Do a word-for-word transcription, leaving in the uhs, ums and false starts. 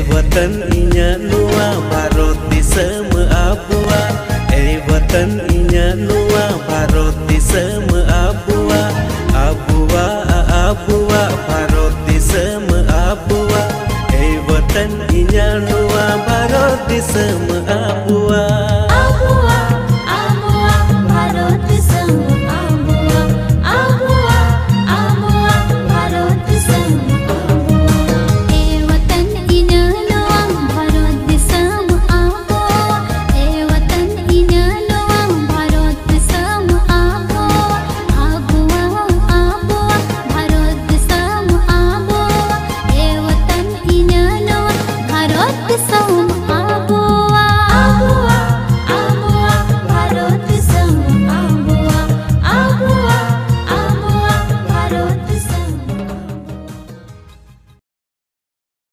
ᱮ ᱵᱟᱛᱟᱱ ᱤᱧᱟᱹᱜ ᱱᱚᱣᱟ ᱵᱷᱟᱨᱚᱛ ᱫᱤᱥᱚᱢ ᱟᱵᱚᱣᱟᱜ, ᱮ ᱵᱟᱛᱟᱱ ᱤᱧᱟᱹᱜ ᱱᱚᱣᱟ ᱵᱷᱟᱨᱚᱛ ᱫᱤᱥᱚᱢ ᱟᱵᱚᱣᱟᱜ, ᱟᱵᱚᱣᱟᱜ, ᱟᱵᱚᱣᱟᱜ ᱵᱷᱟᱨᱚᱛ ᱫᱤᱥᱚᱢ ᱟᱵᱚᱣᱟᱜ, ᱮ ᱵᱟᱛᱟᱱ ᱤᱧᱟᱹᱜ ᱱᱚᱣᱟ ᱵᱷᱟᱨᱚᱛ ᱫᱤᱥᱚᱢ